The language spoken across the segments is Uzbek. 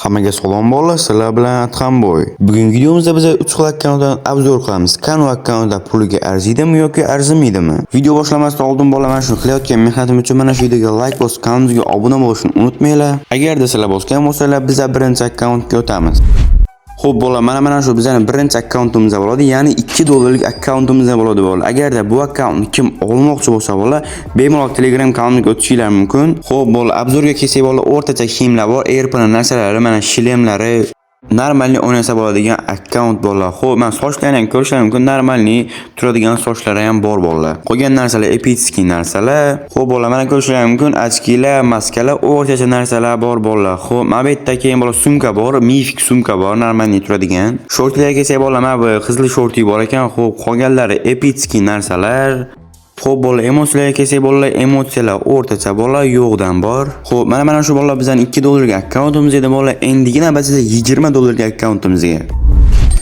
Hammaga salom bolalar, sizlar bilan Adhamboy. Bugungi videomizda biz 3 xil akkauntdan обзор qilamiz. Kanu akkauntda puliga arziydimi yoki arzimaydimi? Video boshlamasdan oldin bolalar, mana shu qilayotgan mehnatim uchun mana shu videoga like bosib, kanalimizga obuna bo'lishni unutmanglar. Agarda sizlar bosgan bo'lsanglar, biz birinchi akkauntga o'tamiz. Xo'p bolalar, mana shu bizning birinchi akkauntimizda bo'ladi, ya'ni 2 dollarlik akkauntimizda bo'ladi bolalar. Agarda bu akkauntni kim olmoqchi bo'lsa bolalar, bemalol Telegram kanalimga o'tishinglar mumkin. Xo'p bolalar, обзор ga kelsak bolalar, o'rtacha kiyimlar bor, RP narsalari, mana shlemlari, нормальный o'ynasa bo'ladigan akkaunt bolalar. Xo'p, mana sochlarni ham ko'rishingiz mumkin, нормальный turadigan sochlari ham bor bolalar. Qolgan narsalar эпический narsalar. Xo'p bolalar, mana ko'rishingiz mumkin, очки lar, maskalar, o'rtacha narsalar bor bolalar. Xo'p, mana bu yerda keyin bolalar sumka bor, мифик sumka bor, нормальный turadigan. Shortlarga kelsak bolalar, mana bu qizil shorti bor ekan. Xo'p, qolganlari эпический narsalar. Xo'p bolalar, emotsiyalarga kelsak bolalar, emotsiyalar o'rtacha bolalar, yo'qdan bor. Xo'p, mana shu bolalar bizning 2 dollarga akkauntimiz edi bolalar. Endigi navbatda 20 dollarga akkauntimizga.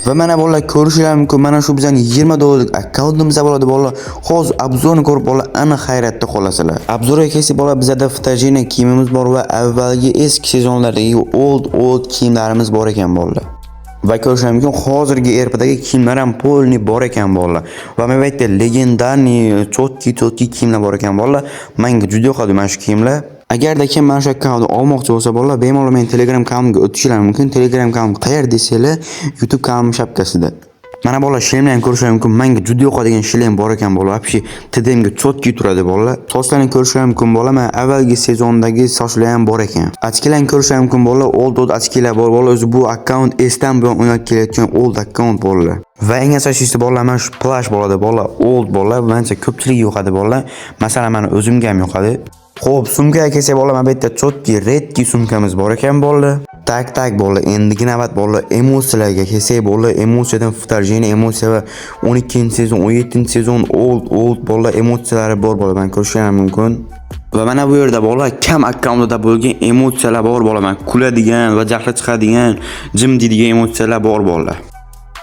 Va mana bolalar ko'rishingiz mumkin, mana shu bizning 20 dollarlik akkauntimizda bo'ladi bolalar. Hozir обзор ni ko'rib bolalar aniq hayratda qolasizlar. Обзор ga kelsak bolalar, bizada вторжение kiyimimiz bor va avvalgi eski sezonlardagi old old kiyimlarimiz bor ekan bolalar. Va ko'rishingiz mumkin, hozirgi RPdagi kiyimlar ham полный bor ekan bolalar. Va mana bu yerda легендарный чёткий чёткий kiyimlar bor ekan bolalar. Menga juda yoqadi mana shu kiyimlar. Agarda kim mana shu akkauntni olmoqchi bo'lsa bolalar, bemalol meni Telegram kanalimga o'tishlari mumkin. Telegram kanalim qayerda desanglar, YouTube kanalim shapkasida. Mana bolalar, shlemni ham ko'rishingiz mumkin. Menga juda yoqadigan shlem bor ekan bolalar. Вообще TDMga чёткий turadi bolalar. Sochlarni ko'rishingiz mumkin bolalar. Mana avvalgi sezondagi sochlar ham bor ekan. Очки larni ko'rishingiz mumkin bolalar. Old old очки lar bor bolalar. O'zi bu akkaunt esdan buyon o'ynab kelayotgan old akkaunt bolalar. Va eng asosiysi bolalar, mana shu plash bo'ladi bolalar, old bolalar, manimcha ko'pchilik yoqadi bolalar. Masalan, meni o'zimga ham yoqadi. Xo'p, sumkaga kelsak bolalar, mana bu yerda чёткий, редкий sumkamiz bor ekan bolalar. Так, так bolalar, endigi navbat bolalar emotsiyalarga kelsak bolalar, emotsiyadan вторжение emotsiya va 12-sezon, 17-sezon old old bolalar emotsiyalari bor bolalar, mana ko'rishingiz mumkin. Va mana bu yerda bolalar kam akkauntida bo'lgan emotsiyalar bor bolalar, mana kuladigan va jahli chiqadigan, jim deydigan emotsiyalar bor bolalar.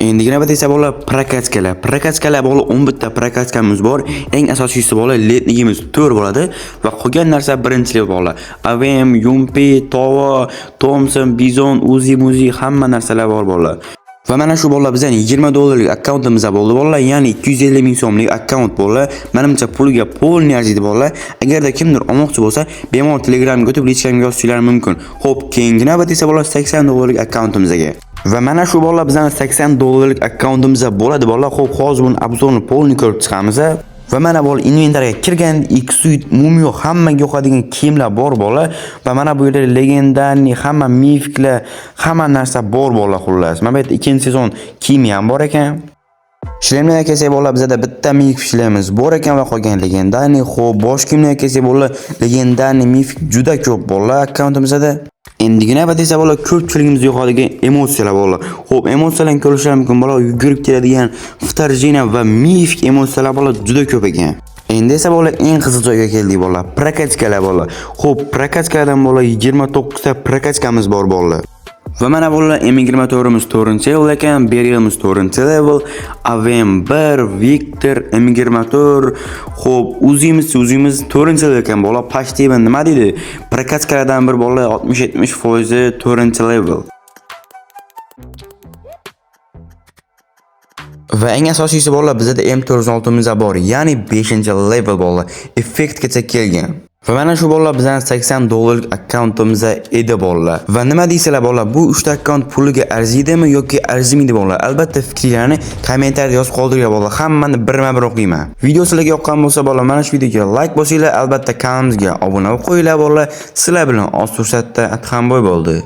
Endigi navbat esa bolalar прокачка lar. Прокачка lar bolalar, 11 ta прокачка miz bor. Eng asosiysi bolalar, летник imiz 4 bo'ladi va qolgan narsa birinchi level bolalar. AWM, UMP, Tova, Thompson, Bizon, Uzi, Muzi hamma narsalar bor bolalar. Va mana shu bolalar bizning 20 dollarlik akkauntimizda bo'ldi bolalar, ya'ni 250 ming so'mlik akkaunt bolalar. Menimcha puliga полный arziydi bolalar. Agarda kimdir olmoqchi bo'lsa, bemalol Telegramga o'tib личка mga yozishlari mumkin. Xo'p, keyingi navbat esa bolalar 80 dollarlik akkauntimizga. Va mana shu bolalar bizning 80 dollarlik akkauntimizda bo'ladi bolalar. Xo'p, hozir buni обзор ni полный ko'rib chiqamiz. Va mana bu inventarga kirgan X-Suite, Mumio hammaga yoqadigan kiyimlar bor bolalar. Va mana bu yerda легендарный hamma мифик lar, hamma narsa bor bolalar xullas. Mana bu yerda ikkinchi sezon kiyimi ham bor ekan. Shlemlarga kelsak bolalar, bizada bitta миф shlemimiz bor ekan va qolgan легендарный. Xo'p, bosh kiyimlarga kelsak bolalar, легендарный мифик juda ko'p bolalar akkauntimizda. Endigi navbat esa bolalar ko'pchiligimiz yoqadigan emotsiyalar bolalar. Xo'p, emotsiyalarni ko'rishingiz mumkin bolalar, yugurib keladigan вторжение va мифик emotsiyalar bolalar juda ko'p ekan. Endi esa bolalar eng qiziq joyga keldik bolalar. Прокачка lar bolalar. Xo'p, прокачка lardan bolalar 29 ta прокачка miz bor bolalar. Va mana bolalar M24imiz 4-level ekan, Berylimiz 4-level, AWM 1, Victor, M24, xo'p, Uzimiz 4-level ekan bolalar. Почти nima deydi? Прокачка lardan bir bolalar 60-70% 4-level. Va eng asosiysi bolalar, bizda M416 bor, ya'ni 5-level bolalar. Effektgacha kelgan. Va mana shu bolalar bizning 80 dollarlik akkauntimizda edi bolalar. Va nima deysizlar bolalar, bu 3 ta akkaunt puliga arziydimi yoki arzimaydi bolalar? Albatta fikringizni kommentariyada yozib qoldiringlar bolalar. Hammani birma-bir o'qiyman. Video sizlarga yoqqan bo'lsa bolalar, mana shu videoga like bosinglar, albatta kanalimizga obuna bo'lib qo'yinglar bolalar. Sizlar bilan oz fursatda Adhamboy bo'ldi.